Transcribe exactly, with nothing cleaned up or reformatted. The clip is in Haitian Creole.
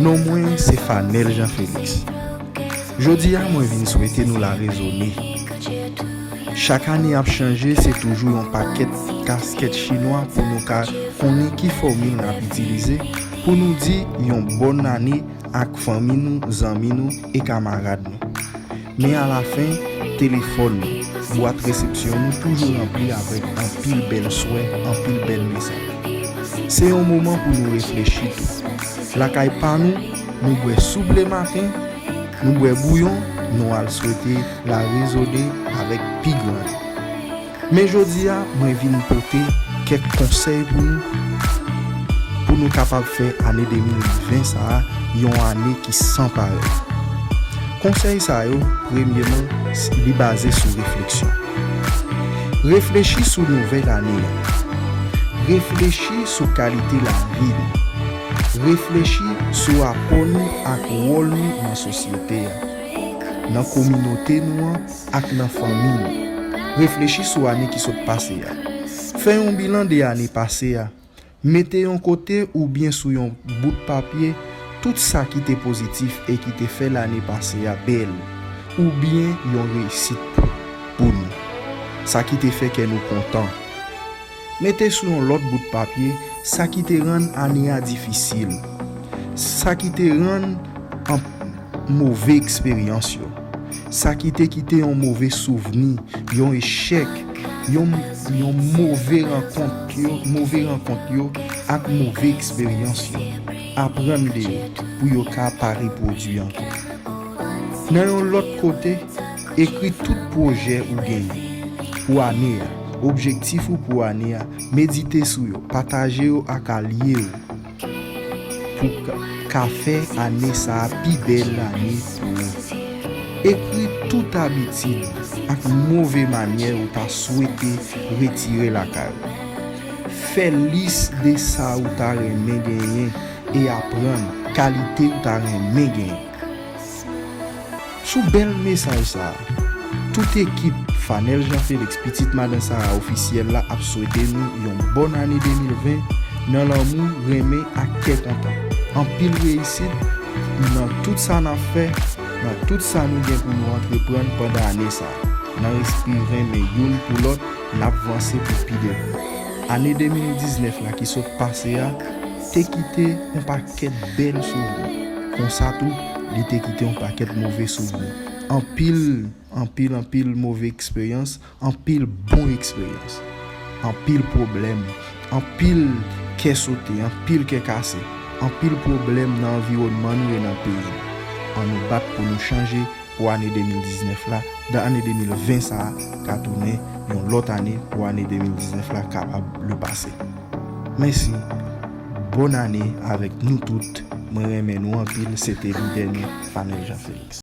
Non mwen se Fanel Jean Félix. Jodi a mwen vin swete nou larezone. Chak ane ap chanje, se toujou yon pakèt kaskèt chinwa pou nou ka konnen ki fòmil n ap itilize pou nou di yon bòn ane ak fanmi nou, zanmi nou e kamarad nou. Men alafen, telefòn nou, bwat resepsyon nou toujou ranpli avèk anpil bèl swè, anpil bèl mesaj. Se yon moman pou nou reflechi tou. Lakay pa nou, nou bwè soup lematen, nou bwè bouyon, nou al swete larezone avèk pi gran nou. Men jodi a, mwen vin pote kèk konsèy pou nou, pou nou kapab fè ane de mil ven sa a yon ane ki san parèy. Konsèy sa yo, premyeman, li baze sou refleksyon. Reflechi sou nouvèl ane a. Reflechi sou kalite lavi nou. Reflechi sou apò nou ak wòl nou nan sosyete a, nan kominote nou an ak nan fanmi nou. Reflechi sou ane ki sot pase a. Fè yon bilan de ane pase a. Mete yon kote oubyen sou yon bout papye tout sa ki te pozitif e ki te fè lane pase a bèl, oubyen yon reyisit pou, pou nou. Sa ki te fè kè nou kontan. Mete sou yon lòt bout papye sa ki te rann ane a difisil, sa ki te rann an move eksperyans yo, sa ki te kite yon move souvni, yon echèk, yon, yon move rankont yo, move rankont yo ak move eksperyans yo. Aprann de yo pou yo ka pa repwodui ankò. Nan yon lòt kote, ekri tout pwojè ou genyen pou ane a, objektif ou pou ane a, medite sou yo, pataje yo ak alye ou pou ka, ka fè ane sa a pi bèl ane pou ou. Ekri tout abitid ak move manyè ou ta swete retire lakay ou. Fè lis de sa ou ta renmen genyen e aprann kalite ou ta renmen genyen. Sou bèl mesaj sa a, tout ekip Fanel Jean Félix, Pitit Madan Sara Ofisyèl la ap swete nou yon bòn ane de mil ven nan lanmou, renmen ak kè kontan. Anpil reyisit nan tout sa n ap fè, nan tout sa nou gen pou nou antreprann pandan ane sa a. Nan respire renmen youn pou lòt, n ap vanse pou pi devan. Ane de mil diznèf la ki sot pase a te kite yon pakèt bèl souvni. Konsa tou, li te kite yon pakèt move souvni. Anpil, anpil, anpil move eksperyans, anpil bon eksperyans. Anpil pwoblèm, anpil kè sote, anpil kè kase, anpil pwoblèm nan anviwònman nou e nan peyi nou. Ann nou bat pou nou chanje pou ane de mil diznèf la, dan ane de mil ven sa a ka tounen yon lòt ane pou ane de mil diznèf la kapab le pase. Mèsi, bòn ane avèk nou tout, mwen renmen nou anpil, se te lidè nou, Fanel Jean Félix.